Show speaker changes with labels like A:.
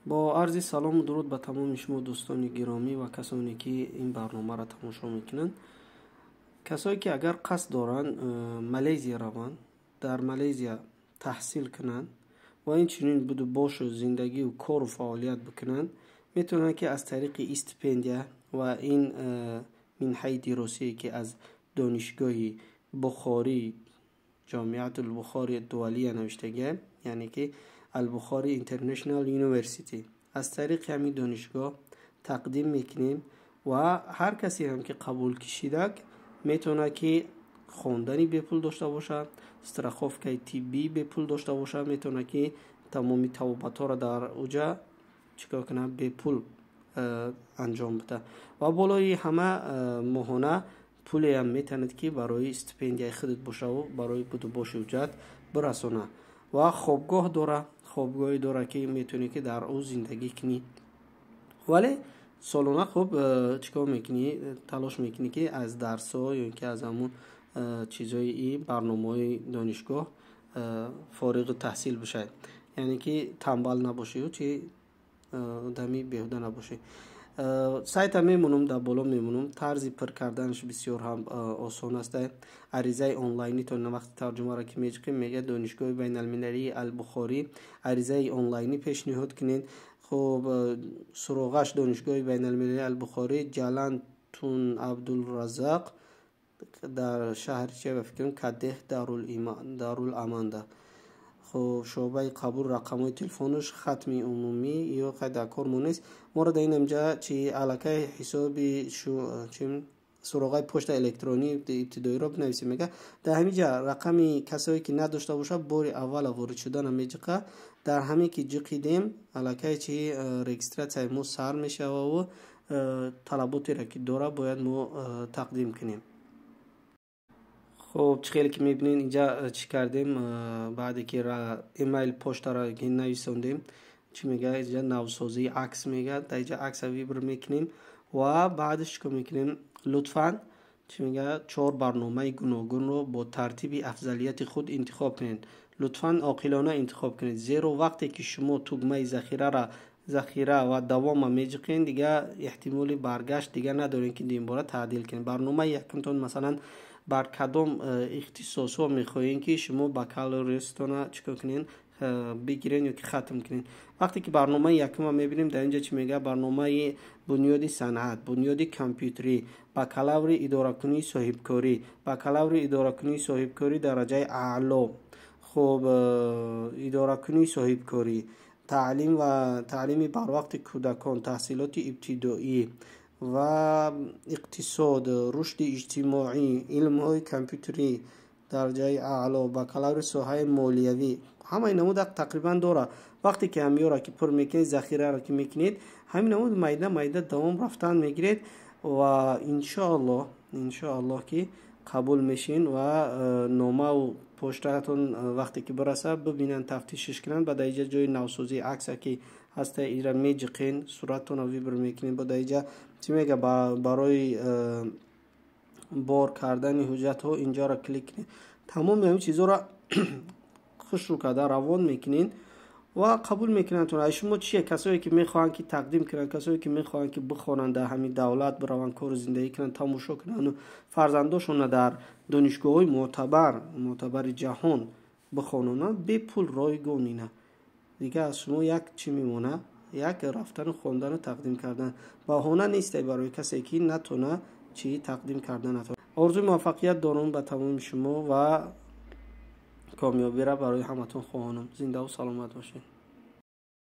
A: Бо арзи салому дуруд ба тамоми шумо, дӯстони гиромӣ ва касоне, ки ин барномаро тамошо мекунанд. Касое, ки агар қасд доранд Малайзия раванд, дар Малайзия таҳсил кунанд ва инчунин буду бошу зиндагию кору фаъолият бикунанд, метавонанд, ки аз тариқи истипендия ва ин минҳаи диросие, ки аз донишгоҳи Бухорӣ, Ҷомиатулбухори Дувалия навиштагия, яъне ки Албухори International University, аз тариқи ҳамин донишгоҳ тақдим мекунем ва ҳар касе ҳам ки қабул кишидак, метавонад, ки хондани бепул дошта бошад, страховкаи тиббӣ бепул дошта бошад, метавонад, ки тамоми табобатҳоро дар уҷа чӣ кор кунад, бепул анҷом бида ва болои ҳама моҳона пулеам метавонад, ки барои стипендияи худат бошаву барои будубоши ҳуҷҷат бирасонад. Ва хобгоҳ дора, хобгоҳе дора, ки метавонӣ, ки дар ӯ зиндагӣ кунӣ. Вале солона хуб чӣ кор мекунӣ? Талош мекунӣ, ки аз дарсҳо ё ки аз ҳамун чизҳои и барномаҳои донишгоҳ фориғу таҳсил бишавед, яъне ки тамбал набошию чи одами беҳуда набошӣ. Сайта мемонам, дар боло мемонам. Тарзи пур карданаш бисёр ҳам осон аст. Аризаи онлайнитон, вақти тарҷумаро ки меҷиқем, мегӯяд: «Донишгоҳи байналмилалии Албухорӣ, аризаи онлайнӣ пешниҳод кунед». Хуб, суроғаш: донишгоҳи байналмилалии Албухорӣ, Ҷалан Тун Абдулразақ, дар шаҳри че, ба фикрам, Кадеҳ Даруламанда. Хуб, шӯъбаи қабул, рақамҳои телефонаш, хатми умумӣ ё қай дар кор мо нест. Моро дар ин инҷа чи аллакай ҳисоби суроғаи почтаи электронӣ ибтидоиро бинависем, мега. Дар ҳамин ҷа рақами касое, ки надошта бошад, бори аввала ворид шудана меҷиқа. Дар ҳамин ки ҷиқидем, аллакай чи регистратсияи мо сар мешававу талаботеро, ки дора, бояд мо тақдим кунем. Хуб, чӣ хеле ки мебинед, инҷа чӣ кардем? Баъде ки имейл, поштаро ки нависондем, чӣ мега инҷа? Навсозии акс мега. Дар инҷа акса выбор мекунем ва баъдаш чӣ кор мекунем? Лутфан, чӣ мега, чор барномаи гуногунро бо тартиби афзалияти худ интихоб кунед. Лутфан оқилона интихоб кунед, зеро вақте ки шумо тугмаи захирара, захира ва давома меҷиқед, дига эҳтимоли баргашт дига надорем, ки дубора таъдил кунед. Барномаи якумтон, масалан, бар кадом ихтисосҳо мехоҳем, ки шумо бакалавриатона чӣ кор кунед, бигирен ё ки хатм кунед. Вақте ки барномаи якума мебинем, дар инҷа чӣ мега? Барномаи бунёди санъат, бунёди компютерӣ, бакалаври идоракунии соҳибкорӣ, бакалаври идоракунии соҳибкорӣ дараҷаи аъло, хуб, идоракунии соҳибкорӣ, таълим ва таълими барвақти кӯдакон, таҳсилоти ибтидоӣ ва иқтисод, рушди иҷтимоӣ, илмҳои компютерӣ дараҷаи аъло, бакалаври соҳаи молиявӣ. Ҳамаи намуд тақрибан дора. Вақте ки ҳамёро ки пур мекунед, захираро ки мекунед, ҳамин намуд майда майда давом рафтан мегиред ва иншоаллоҳ, иншоаллоҳ, ки қабул мешин ва номаву поштаатон вақте ки бираса, бибинанд, тафтишиш кунанд. Ба дар иҷа ҷои навсозии акса ки ҳаста, ира меҷиқен, суратонро выбор мекунед. Бо дар иҷа чӣ мега? Барои бор кардани ҳуҷҷатҳо инҷаро клик кунед. Тамоми ҳамин чизҳоро хушрӯ карда равон мекунед ва қабул мекунанд. Шумо чие? Касое, ки мехоҳанд, ки тақдим кунанд, касое, ки мехоҳанд, ки бихонанд, дар ҳамин давлат бираванд, кору зиндагӣ кунанд, тамошо кунанду фарзандошонро дар донишгоҳҳои мӯътабар, мӯътабари ҷаҳон бихононанд бепул, ройгон. Ина дига аз шумо як чӣ мемонад? Як рафтану хондану тақдим кардан. Баҳона несте барои касе, ки натона, чӣ тақдим карда натона. Орзуи муваффақият дорам ба тамоми шумо ва комёбиро барои ҳаматон хоҳонам. Зиндаву саломат бошед.